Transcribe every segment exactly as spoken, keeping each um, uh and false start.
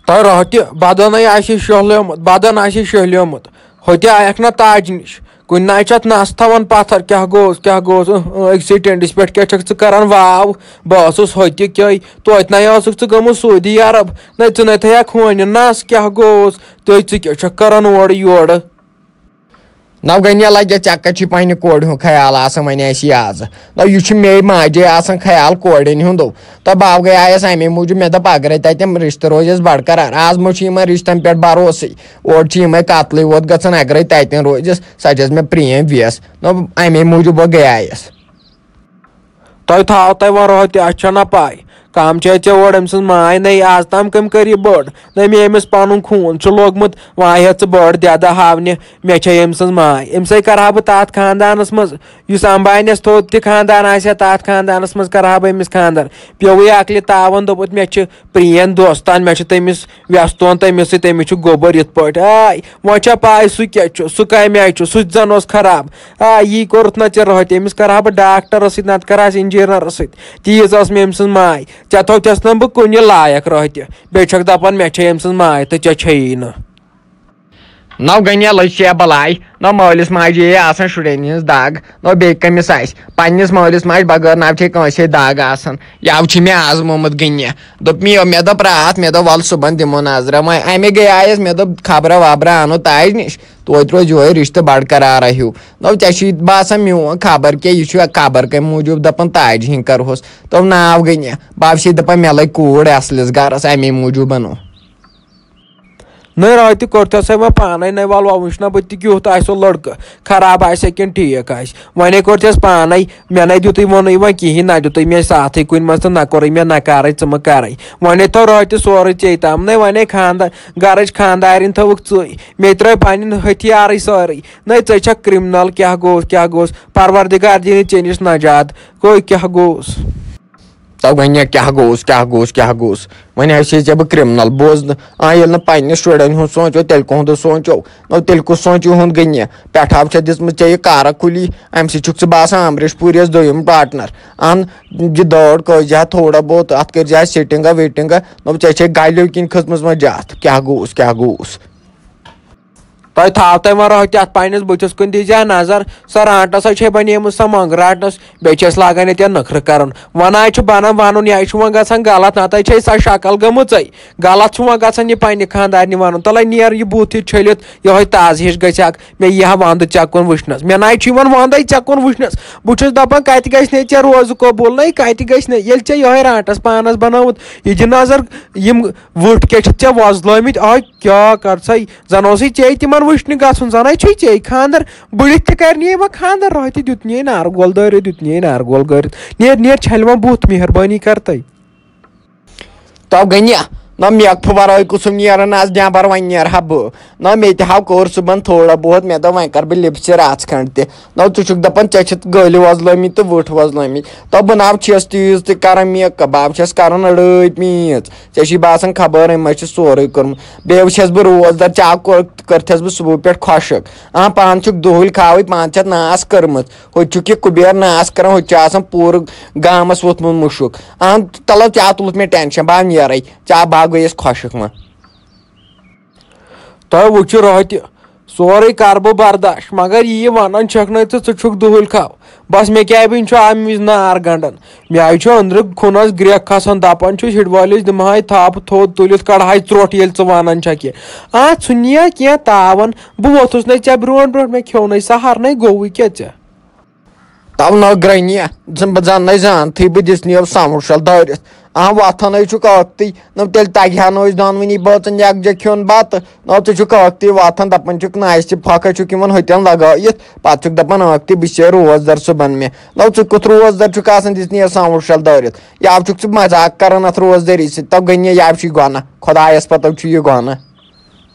تۄہہِ راتھ تہِ بدن آسہِ شہلیومُت، بدن آسہِ شہلیومُت۔ ہوٚتہِ آیکھ نہ تاج نِش۔ کُنہِ نایہِ چھِ اتھ نس تھاوان پتھر۔ کیٛاہ گوٚوس، کیٛاہ گوٚوس؟ اۭں، اۭں، أکسٕے ٹینٹس پٮ۪ٹھ کیٛاہ چھکھ ژٕ کران واو؟ بہٕ اوسُس ہوٚتہِ کیٛاہ؟ توتہِ نَے اوسُکھ ژٕ گٔمٕژ سعودی عرب۔ نَے ژٕ نَے تھایکھ ہونہِ نس۔ کیٛاہ گوٚوس؟ تُہۍ، ژٕ کیٛاہ چھکھ کران اورٕ یورٕ؟ نو گٔنیا لگیا، ژےٚ کتہِ چھُے پننہِ کورِ ہُنٛد خیال آسان وۄنۍ اَسہِ یہِ آز؟ نو یہِ چھُ مے ماجے آسان خیال کورٮ۪ن ہُنٛد۔ تہٕ بہٕ گٔیایس امے موٗجوٗب، مےٚ دوٚپ اگرے تتٮ۪ن رشتہٕ روزٮ۪س برقرار، آز مہ چھُ یِمن رشتن پٮ۪ٹھ بھروسٕے۔ اورٕ چھِ یِمے قتلٕے ووت گژھان، اگرے تتٮ۪ن روزٮ۪س، سۄ چھس مےٚ پرٛیم ویس۔ نو امے موٗجوٗب گٔیایس۔ تۄہہِ تھاوو تۄہہِ وۄنۍ راتھ تہِ، اَسہِ چھَنہ پَے۔ کَم چھےٚ ژےٚ اورٕ أمۍ سٕنٛز ماے؟ نَے، آز تام کٔمۍ کٔر یہِ بٔڑ؟ نَے، مےٚ أمِس پَنُن خوٗن چھُ لوٚگمُت، وۄنۍ ہٮ۪تھ ژٕ بٔڑ دٮ۪دٕ ہاونہِ، مےٚ چھےٚ أمۍ سٕنٛز ماے۔ أمۍ سٕے کَرٕ ہا بہٕ تَتھ خاندانَس منٛز، یُس اَمبانِیَس تھوٚد تہِ خاندان آسہِ ہا، تَتھ خاندانَس منٛز کَرٕ ہا بہٕ أمِس خاندان۔ پیوٚوُے عقلہِ تاوَن، دوٚپُتھ، مےٚ چھِ پرٛین دوستان، مےٚ چھِ تٔمِس وٮ۪ستون، تٔمِس سۭتۍ، تٔمِس چھُ گوٚبُر یِتھ پٲٹھۍ۔ آے، وۄنۍ چھا پَے سُہ کیٛاہ چھُ، سُہ کَمہِ آیہِ چھُ، سُہ تہِ زَن اوس خراب۔ آ، یی کوٚرُتھ نہ ژےٚ رٲتۍ، أمِس کَرٕ ہا بہٕ ڈاکٹرَس سۭتۍ، نَتہٕ کَرٕ ہاس اِنجیٖنَرَس سۭتۍ۔ تیٖژ ٲس مےٚ أمۍ سٕنٛز ماے۔ ژےٚ تھوٚو تٮ۪س نہٕ بہٕ کُنہِ لایق رٲتہِ۔ بیٚیہِ چھَکھ دَپان مےٚ چھےٚ أمۍ سٕنٛز ماے تہٕ ژےٚ چھیی نہٕ۔ نو گٔنیا لٔج ژےٚ بلاے، نو مٲلِس ماجہِ یے آسان شُرٮ۪ن ہٕنٛز دَگ، نو بیٚیہِ کٔمِس آسہِ؟ پنٛنِس مٲلِس ماجہِ بغٲر نو چھے کٲنٛسے دَگ آسان۔ یَوٕ چھِ مےٚ آزمومُت گٔنیا۔ دوٚپ مےٚ، مےٚ دوٚپ راتھ، مےٚ دوٚپ وَلہٕ صُبحن دِمو نظرہ۔ وۄنۍ اَمے گٔیایَس، مےٚ دوٚپ خبرا وبرا اَنو تاج نِش۔ توتہِ روزِ یِہوٚے رِشتہٕ بڑقرارا ہیوٗ۔ نو، ژےٚ چھُے باسان میون خبر کیٛاہ، یہِ چھُ خبر کَمہِ موٗجوٗب دَپان تاجہِ ہِنٛدۍ کَرٕہوس؟ تو ناو گٔنیا، بہٕ چھُسے دَپان مےٚ لَگہِ کوٗر اَصلِس گَرَس، اَمے موٗجوٗب بَنو۔ نٔے راتہِ کوٚر تہِ ہسا مےٚ پانے، نٔے وَلہٕ وۄنۍ وٕچھ نہ بہٕ تہِ کیُتھ آسہِ سُہ لڑکہٕ، خراب آسہِ کِنہٕ ٹھیٖک آسہِ۔ وۄنے کوٚر تہِ اَسہِ پانے، مےٚ نَے دیُتُے ووٚنُے وۄنۍ کِہیٖنۍ، نہ دیُتُے مےٚ ساتھٕے کُنہِ منٛز تہٕ نہ کوٚرُے مےٚ نکارٕے، ژٕ مہٕ کَرَے۔ وۄنے تھوٚو راتہِ سورُے ژے تام، نَے وۄنے خاندار، گرٕچ خاندارِنۍ تھٲوٕکھ ژٕے، مےٚ ترٛٲے پنٕنۍ ہتھیارٕے سٲرٕے۔ نَے ژٕ چھَکھ criminal، کیٛاہ گوٚوس، کیٛاہ گوٚوس؟ پروردگار دِنہِ ژےٚ نِش نجات۔ گوٚو کیٛاہ گوٚوس؟ تو گٔنیا، کیٛاہ گوٚوس، کیٛاہ گوٚوس، کیٛاہ گوٚوس؟ وۄنۍ آسہِ ہے ژےٚ بہٕ criminal بوزنہٕ۔ آ، ییٚلہِ نہٕ پننِس شُرٮ۪ن ہُنٛد سونٛچو، تیٚلہِ کُہُنٛد سونٛچو؟ نو، تیٚلہِ کُس سونٛچہِ یِہُنٛد گٔنیا؟ پٮ۪ٹھٕ ہاو چھےٚ دِژمٕژ ژےٚ یہِ کارا کُلی، اَمہِ سۭتۍ چھُکھ ژٕ باسان امریش پوٗریَس دوٚیِم partner۔ اَن، یہِ دٲر کٲج زِ ہا تھوڑا بہت، اَتھ کٔرۍ زِ ہا setting-ا ویٹنگ-ا، نو، ژےٚ چھے گلٮ۪و کِنۍ کھٔژمٕژ وۄنۍ جَتھ۔ کیٛاہ گوٚوس، کیٛاہ گوٚوس؟ تۄہہِ تھاو تۄہہِ وۄنۍ راتھ تہِ اَتھ پننِس بٕتھِس کُن، دیٖزِ ہا نظر، سۄ رانٹس سۄ چھے بنے مٕژ سۄ مۄنٛگ رانٹس، بیٚیہِ چھِ اَسہِ لاگان ییٚتٮ۪ن نٔکھرٕ کرُن۔ وۄنۍ آے چھُ بنان ونُن، یہِ چھُ وۄنۍ گژھان غلط، نتہٕ چھے سۄ شکل گٔمٕژے۔ غلط چھُ وۄنۍ گژھان یہِ پننہِ خانٛدارنہِ ونُن۔ تلے نیر یہِ بُتھ یہِ چھٔلِتھ، یِہوٚے تازٕ ہِش گژھِ اکھ، مےٚ یی ہا ونٛدٕ ژےٚ کُن وٕچھنس۔ مےٚ نَے چھُ یِوان ونٛدے ژےٚ کُن وٕچھنس۔ بہٕ چھُس دپان کتہِ گژھِ نے ژےٚ روزٕ قبول، نے کتہِ گژھِ نے، ییٚلہِ ژےٚ یِہوٚے رانٹس پانس بنٲوٕتھ۔ یہِ دِ نظر، یِم وٕٹھ کیٛاہ چھِ ژےٚ وۄزلٲومٕتۍ؟ آے کیٛاہ کر سا، زن اوسُے ژےٚ تِمن وٕچھنہِ گژھُن، زن ہے چھُے ژےٚ خانٛدر۔ بٔڑِتھ تہِ کرنی وۄنۍ خانٛدر، راتھ تہِ دیُتنی نارٕ گول دٲرِتھ، دیُتنی نارٕ گول گٲرِتھ۔ نیر، نیر، چھلہِ وۄنۍ بُتھ، مہربٲنی کر تَے۔ تو گٔنیا، نہ میکھٕ ورٲے کُسُم نیران آز نٮ۪بر، وۄنۍ نیرٕ ہا بہٕ۔ نہ مےٚ تہِ ہاو کوٚر صُبحن تھوڑا بہت، مےٚ دوٚپ وۄنۍ کر بہٕ لِپسہِ رژھ کھنٛڈ تہِ۔ نہ ژٕ چھُکھ دپان ژےٚ چھِتھ گٔلۍ وۄزلٲومٕتۍ تہٕ وٕٹھ وۄزلٲومٕتۍ۔ تو بہٕ نہ چھَس تیٖژ تہِ کران میکپ، بہٕ چھَس کران أڑٲے میٖژ۔ ژےٚ چھُے باسان خبر أمۍ ما چھِ سورُے کوٚرمُت۔ بیٚیہِ وٕچھَس بہٕ روزدار، ژےٚ آو کوٚر-، کٔرتھَس بہٕ صُبحہٕ پٮ۪ٹھ خۄشک۔ آ، پانہٕ چھُکھ دُہٕلۍ کھاوٕے، پانہٕ چھَتھ ناس کٔرمٕژ۔ ہُتہِ چھُکھ یہِ کُبیر ناس کران، ہُتہِ چھُ آسان پوٗرٕ گامَس ووٚتھمُت مُشُک۔ اہن تَلو، ژےٚ آو تُلُتھ مےٚ ٹینشن، بہٕ آو نیرَے، ژےٚ آو، بہٕ آو گٔیَس خۄشک وۄنۍ۔ تۄہہِ وٕچھِو راتہِ، سورُے کَرٕ بہٕ برداش، مگر یہِ وَنان چھَکھ نَے ژٕ، ژٕ چھُکھ دُہٕلۍ کھاو۔ بَس مےٚ کیٛاہ، بہٕ چھُ اَمہِ وِزِ نار گنٛڈان۔ مےٚ آیہِ چھُ أنٛدرٕ خوٗنَس گرٛٮ۪کھ کھسان، دَپان چھُس ہِٹ وٲلِس دِمہٕ ہاے تھَپھ، تھوٚد تُلِتھ کَڑہاے ژرٛوٚٹ، ییٚلہِ ژٕ وَنان چھَکھ یہِ۔ آ، ژھُنیا کینٛہہ تاوَن، بہٕ ووٚتھُس نَے ژےٚ برٛونٛٹھ برٛونٛٹھ، مےٚ کھیوٚو نَے سہر نَے گوٚوُے کیٛاہ ژےٚ؟ تَو نہ گرٛنہِ، زن بہٕ زن نَے زانتھٕے، بہٕ دِژ نِیَو سموٗشل دٲرِتھ۔ اہم وۄتھان ہے چھُکھ ٲکھتٕے، نہ تیٚلہِ تگہِ ہا نہٕ أسۍ دۄنوٕنی بٲژن یکجا کھیوٚن بتہٕ۔ نہ ژٕ چھُکھ ٲکھتٕے وۄتھان، دپان چھُکھ نہ اَسہِ تہِ پھۄکھے چھُکھ یِمن ہوٚتٮ۪ن لگٲیِتھ، پتہٕ چھُکھ دپان ٲکھتٕے بہٕ چھُسے روزدر صُبحن مےٚ۔ نہ ژٕ کیُتھ روزدر چھُکھ آسان دِژ نِیَو سموٗشل دٲرِتھ؟ یَوٕ چھُکھ ژٕ مذاق کران اتھ روزدٔری سۭتۍ، تَو گٔے نہ یَوٕ چھُے گۄناہ، خۄدایس پتو چھُ یہِ گۄناہ۔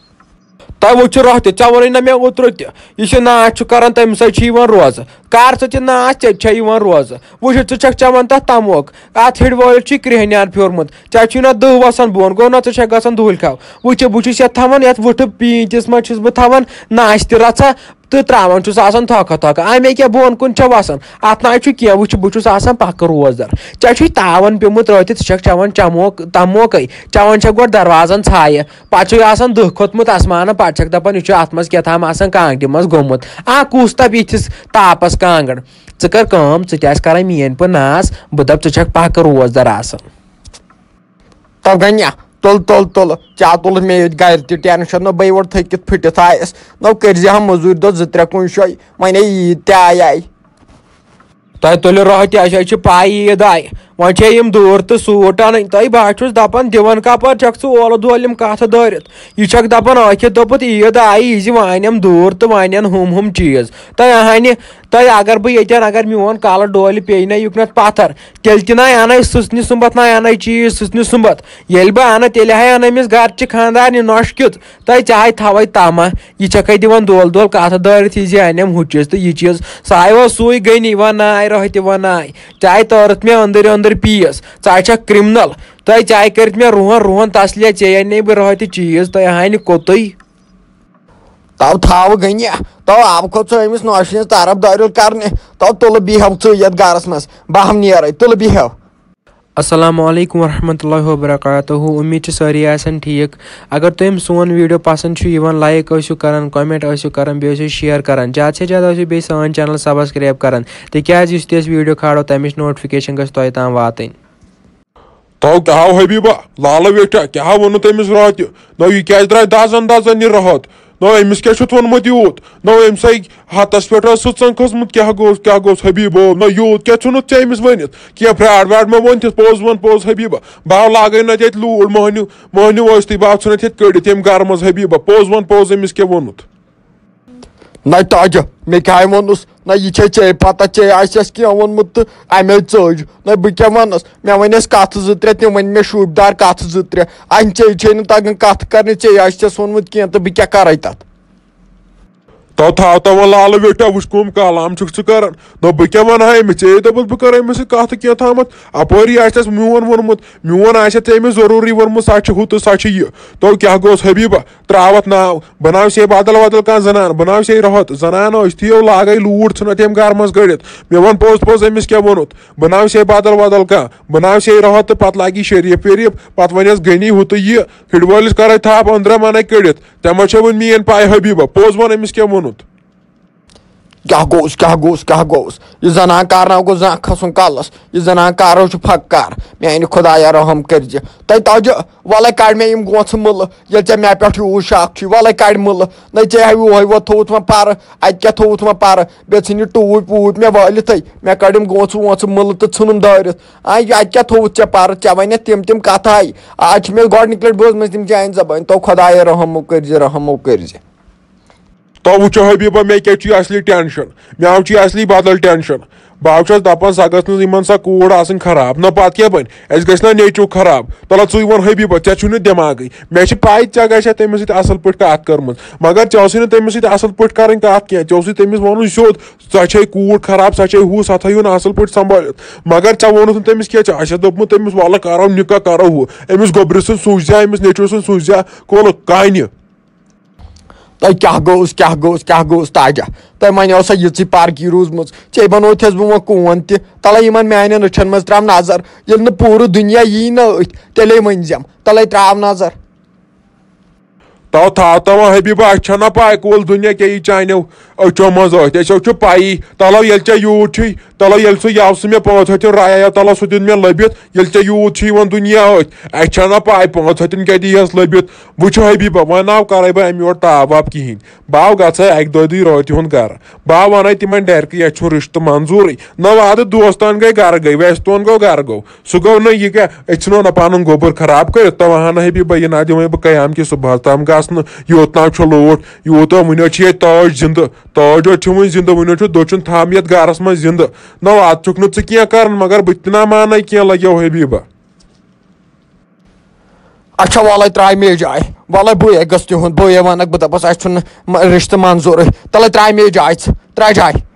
تۄہہِ وٕچھِو راتھ تہِ، ژےٚ ووٚنُے نہ مےٚ اوترٕ تہِ، یُس یہِ ناچ چھُ کران، تَمہِ سۭتۍ چھِ یِوان روزٕ۔ کر ژٕ تہِ ناچ، ژےٚ تہِ چھےٚ یِوان روزٕ۔ وٕچھِو، ژٕ چھَکھ چٮ۪وان تَتھ تَموکھ۔ اَتھ ہِڑِ وٲلِس چھُے کرٛیٚہنیٛار پھیوٗرمُت۔ ژےٚ چھُے نہ دٔہ وَسان بۄن، گوٚو نہ ژٕ چھَکھ گژھان دُہٕلۍ کھاو۔ وٕچھِو، بہٕ چھُس یَتھ تھاوان، یَتھ وٕٹھٕ پیٖنٛتِس منٛز چھُس بہٕ تھاوان ناچ تہِ رَژھا۔ تہٕ ترٛاوان چھُس آسان تھۄکھہ تھۄکھہ۔ اَمے کیٛاہ بۄن کُن چھےٚ وَسان؟ اَتھ نہ چھُ کینٛہہ۔ وٕچھ، بہٕ چھُس آسان پَکہٕ روزدَر۔ ژےٚ چھُے تاوَن پیوٚمُت رٲتِتھ، ژٕ چھَکھ چٮ۪وان چَموک تَموکَے، چٮ۪وان چھَکھ گۄڈٕ دروازَن ژھایہِ، پَتہٕ چھُے آسان دٕہ کھوٚتمُت آسمانہٕ، پَتہٕ چھَکھ دَپان، یہِ چھُ اَتھ منٛز کیٛاہ تام آسان کانٛگرِ منٛز گوٚمُت۔ آ، کُس تَپہِ یِتھِس تاپَس کانٛگٕر؟ ژٕ کَر کٲم، ژٕ تہِ آسہِ کَران میٛٲنۍ پٲٹھۍ ناز، بہٕ دَپہٕ، ژٕ چھَکھ پَکہٕ روزدَر آسان۔ تَو گَنیا، تُل، تُل، تُل، ژےٚ تُلُتھ مےٚ ییٚتہِ گَرِ تہِ ٹٮ۪نشَن، نہ بہٕ یور تھٔکِتھ پھٕٹِتھ آیَس، نہ کٔرۍ زِ ہا مٔزوٗرۍ دۄہ زٕ ترٛےٚ کُنہِ جایہِ، وۄنۍ ہے عیٖد تہِ آیہِ آیہِ۔ تۄہہِ تُلِو راحت تہِ، اَسہِ حظ چھِ پَے عیٖد آیہِ، وۄنۍ چھِ یِم دوٗر تہٕ سوٗٹ اَنٕنۍ۔ تۄہہِ بہٕ حظ چھُس دَپان، دِوان کَپٲرۍ چھَکھ ژٕ اولہٕ دولہٕ یِم کَتھٕ دٲرِتھ؟ یہِ چھَکھ دَپان، ٲخِر دوٚپُتھ عیٖد آیہِ، یہِ زِ وۄنۍ اَنٮ۪م دوٗر تہٕ وۄنۍ اَن ہُم ہُم چیٖز۔ تۄہہِ اَہَنہِ تۄہہِ اگر بہٕ ییٚتٮ۪ن، اگر میون کَلہٕ ڈولہِ پیٚیہِ نہ یُکنَتھ پَتھر، تیٚلہِ تہِ نَے اَنَے سٕژنہِ سُمبَتھ، نَے اَنَے چیٖز سٕژنہِ سُمبَتھ۔ ییٚلہِ بہٕ اَنہٕ، تیٚلہِ ہَے اَنہٕ أمِس گَرچہِ خانٛدارنہِ نۄشہِ کیُتھ۔ تۄہہِ ژےٚ ہَے تھاوَے تَمہ، یہِ چھَکھَے دِوان دول دول کَتھٕ دٲرِتھ، یہِ زِ اَنٮ۪م ہُہ چیٖز تہٕ یہِ چیٖز۔ سُہ ہَے اوس سُے غنی، وَناے رۄہہِ تہِ وَناے۔ ژےٚ ہَے تٲرٕتھ مےٚ أنٛدٕرۍ أنٛدٕرۍ پیٖس۔ ژٕ ہَے چھَکھ criminal۔ تۄہہِ ژےٚ ہَے کٔرِتھ مےٚ رُہَن رُہَن تَسلیہ، ژےٚ اَنے بہٕ رۄہہِ تہِ چیٖز، تۄہہِ ہَے نہٕ کوٚتُے۔ تو تھاو گٔنہِ، تو آو کھوٚت ژٕ أمِس نوشہِ ہٕنٛز طرف دٲرِل کرنہِ، تو تُلہٕ بیٚہو ژٕ یتھ گرس منٛز، بہٕ ہم نیرے، تُلہٕ بیٚہو۔ السلام علیکم ورحمۃ اللہ وبرکاتہ۔ امید چھِ سٲری آسن ٹھیٖک۔ اگر تۄہہِ سون video پسند چھُ یِوان، like ٲسِو کران، comment ٲسِو کران، بیٚیہِ ٲسِو share کران۔ زیادٕ سے زیادٕ ٲسِو بیٚیہِ سٲنۍ channel subscribe کران، تِکیازِ یُس تہِ أسۍ video کھالو، تمِچ notification گژھِ تۄہہِ تام واتٕنۍ۔ تو کیٛاہ ہو حبیبہ، لالہٕ ویٹھا، کیٛاہ ہو ووٚنُتھ أمِس راتہِ؟ نہ، یہِ کیٛازِ درٛاے دَزَن دَزَن یہِ راتھ؟ نہ، أمِس کیٛاہ چھُتھ ووٚنمُت یوٗت؟ نہ، أمۍ سٕے ہَتَس پٮ۪ٹھ ٲس سٕژَن کھٔژمٕژ، کیٛاہ گوٚوس، کیٛاہ گوٚوس حبیبہ؟ نہ، یوٗت کیٛاہ ژھُنُتھ ژےٚ أمِس ؤنِتھ؟ کینٛہہ fraud واڈ مہ ووٚنتھَس، پوٚز وَن پوٚز حبیبہ۔ بہٕ ہاو لاگَے نہ تَتہِ لوٗر، مۄہنیو، مۄہنیو ٲسۍ تُہۍ، بہٕ ہاو ژھٕنَتھ ییٚتہِ کٔڑِتھ ییٚمہِ گَرٕ منٛز حبیبہ۔ پوٚز وَن پوٚز أمِس کیٛاہ ووٚنُتھ؟ نہ تاجہ، مےٚ کیٛاہ ووٚنُس؟ نہ یہِ چھے ژےٚ پتہ، ژےٚ آسٮ۪س کینٛہہ ووٚنمُت تہٕ اَمے ژٔج۔ نہ بہٕ کیٛاہ وَنس؟ مےٚ وَنٮ۪س کَتھٕ زٕ ترٛےٚ، تِم ؤنۍ مےٚ شوٗبدار کَتھٕ زٕ ترٛےٚ۔ اَنہِ ژےٚ چھے نہٕ تَگان کَتھٕ کَرنہِ، ژےٚ آسٮ۪س ووٚنمُت کینٛہہ تہٕ بہٕ کیٛاہ کَرَے تَتھ؟ تو تھاو تو وۄنۍ لالہٕ ویٹھا، وٕچھ کٕم کلام چھُکھ ژٕ کران۔ نہ بہٕ کیٛاہ وَنہٕ ہا أمِس؟ ژےٚ دوٚپُتھ بہٕ کَرٕ أمِس سۭتۍ کَتھٕ کینٛہہ تامَتھ، اَپٲری آسٮ۪س میون ووٚنمُت، میون آسٮ۪تھ ژےٚ أمِس ضروٗری ووٚنمُت، سۄ چھِ ہُہ تہٕ سۄ چھِ یہِ۔ تو کیٛاہ گوٚوس حبیبہ؟ تراوتھ ناو، بناو سے بدل ودل کانٛہہ زنان، بناو سے رۄہت، زنان ٲسۍ تھیو لاگے لوٗر ژھٕنتھ ییٚمہِ گرٕ منٛز کٔڑِتھ۔ مےٚ وَن پوٚز پوٚز أمِس کیٛاہ ووٚنُتھ؟ بناو سے بدل ودل کانٛہہ، بناو سے رۄہت تہٕ پتہٕ لاگی شریف وریف، پتہٕ ونٮ۪س غنی ہُہ تہٕ یہِ، ہِڑ وٲلِس کرے تھپھ أنٛدرم انَے کٔڑِتھ۔ ژےٚ ما چھےٚ وُنہِ میٲنۍ پاے حبیبہ؟ پوٚز وَن أمِس کیٛاہ ووٚنُتھ؟ کیٛاہ گوٚوُس، کیٛاہ گوٚوُس، کیٛاہ گوٚوُس؟ یہِ زنان کارناو گوٚژھ زانٛہہ کھسُن کلس۔ یہِ زنان کارو چھُ پھکار۔ میانہِ خدایا رحم کٔرزِ۔ تۄہہِ تاجہِ، ولے کڑ مےٚ یِم گونٛژھٕ مٕلہٕ۔ ییٚلہِ ژےٚ مےٚ پٮ۪ٹھ یوٗت شک چھُے، ولے کڑ مٕلہٕ۔ نہ ژےٚ ہاوِ یُہوے ووت تھوٚوُتھ وۄنۍ پرٕ، اتہِ کیٛاہ تھوٚوُتھ وۄنۍ پرٕ؟ بیٚیہِ ژھٕنہِ ٹوٗپۍ ووٗپۍ مےٚ وٲلِتھٕے۔ مےٚ کڑِم گونٛژھٕ وونٛژھٕ مٕلہٕ تہٕ ژھٕنُم دٲرِتھ۔ آ، یہِ اتہِ کیٛاہ تھوٚوُتھ ژےٚ پرٕ؟ ژےٚ ونٮ۪تھ تِم تِم کتھٕ آیہِ۔ آز چھِ مےٚ گۄڈنِکۍ لٹہِ بوزمٕژ تِم چانہِ زبٲنۍ۔ تو خدایا رحم کٔرزِ، رحم کٔرزِ۔ تو وٕچھو حبیبہ، مےٚ کیٛاہ چھُ یہِ اصلی ٹینشن؟ مےٚ ہاو چھُ یہِ اصلی بدل ٹینشن۔ بہٕ ہاو چھُس دپان، سۄ گٔژھ نہٕ یِمن سۄ کوٗر آسٕنۍ خراب۔ نہ پتہٕ کیٛاہ بنہِ؟ اَسہِ گژھِ نہ نیٚچو خراب۔ تلہ ژٕے وَن حبیبہ، ژےٚ چھُے نہٕ دٮ۪ماغٕے۔ مےٚ چھِ پاے ژےٚ گژھِ تٔمِس سۭتۍ اصل پٲٹھۍ کتھ کٔرمٕژ، مگر ژےٚ ٲسٕے نہٕ تٔمِس سۭتۍ اصل پٲٹھۍ کرٕنۍ کتھ کینٛہہ۔ ژےٚ اوسُے تٔمِس وَنُن سیوٚد، سۄ چھے کوٗر خراب، سۄ چھے ہُہ، سۄ تھٲیِو نہٕ اصل پٲٹھۍ سنبھٲلِتھ۔ مگر ژےٚ ووٚنُتھ نہٕ تٔمِس کینٛہہ، ژےٚ آسہِ دوٚپمُت تٔمِس، ولہٕ کرو نکاح، کرو ہُہ۔ أمِس گوٚبرِ سُنٛد سوٗنچھ زِ، أمِس نیٚچو سُنٛد سوٗنچھ زِ، کولہٕ کانہِ۔ تۄہہِ کیٛاہ گوٚوُس، کیٛاہ گوٚوُس، کیٛاہ گوٚوُس تاجہ؟ تۄہہِ وَنیو سا یِژٕے پارکی روٗزمٕژ۔ ژےٚ بَنووتھَس بہٕ وۄنۍ کوٗن تہِ۔ تَلَے یِمَن میٛانٮ۪ن أچھَن منٛز ترٛاو نظر۔ ییٚلہِ نہٕ پوٗرٕ دُنیا یی نہ أتھۍ، تیٚلے ؤنۍزٮ۪م۔ تَلَے ترٛاو نظر۔ تو تھاو تو وۄنۍ حبیبہ، اَسہِ چھَنہ پَے کول دُنیا کیٛاہ یی چانیو أچھو منٛز أتھۍ۔ أسۍ چھِ پَیی۔ تَلو ییٚلہِ ژےٚ یوٗت چھُے، تلو ییٚلہِ سُہ یَوٕ سُہ مےٚ پانٛژھ ہَتھ رایے یو، تلو سُہ دیُت مےٚ لٔبِتھ۔ ییٚلہِ ژےٚ یوٗت چھُے یِوان دُنیا أتھۍ، اَسہِ چھَنہ پَے پانٛژھ ہَتھ کیٛاہ دِیَس لٔبِتھ۔ وٕچھو حبیبہ، وۄنۍ نہ کَرَے بہٕ اَمہِ یورٕ تاپھ واپھ کِہیٖنۍ۔ بہٕ آو گژھے اَکہِ دۄیہِ دُے رٲتۍ ہُنٛد گَرٕ۔ بہٕ آو وَنَے تِمَن ڈٮ۪رکہٕ، یَتھ چھُنہٕ رِشتہٕ منظوٗرٕے۔ نہ وادٕ دوستان گٔے گَرٕ گٔے، ویسہِ تون گوٚو گَرٕ گوٚو۔ سُہ گوٚو نہٕ یہِ کیٛاہ، أسۍ ژھٕنو نہ پَنُن گوٚبُر خراب کٔرِتھ۔ تہٕ وَہَن نہ حبیبہ، یہِ نہ دِمَے بہٕ قیام کہِ صُبحَس تام گژھنہٕ۔ یوٗت نہ چھُ لوٗٹھ، یوٗت وٕنہِ چھُ ییٚتہِ تاج زِندٕ۔ تاج یوت چھُ وُنہِ زِندٕ، وُنہِ چھُ دٔچھُن تھام یَتھ گَرَس منٛز زِندٕ۔ نہ، اَتھ چھُکھ نہٕ ژٕ کینٛہہ کَران، مگر بہٕ تہِ نہ مانَے کینٛہہ لَگیو حبیبہ۔ اچھا، وَلَے ترٛاے مے جاے، وَلَے بٕے گٔژھ تِہُنٛد، بٕے وَنَکھ بہٕ دَپَس، اَسہِ چھُنہٕ م-، رِشتہٕ منظوٗرٕے۔ تَلَے ترٛاے مے جاے ژٕ، ترٛاے جاے۔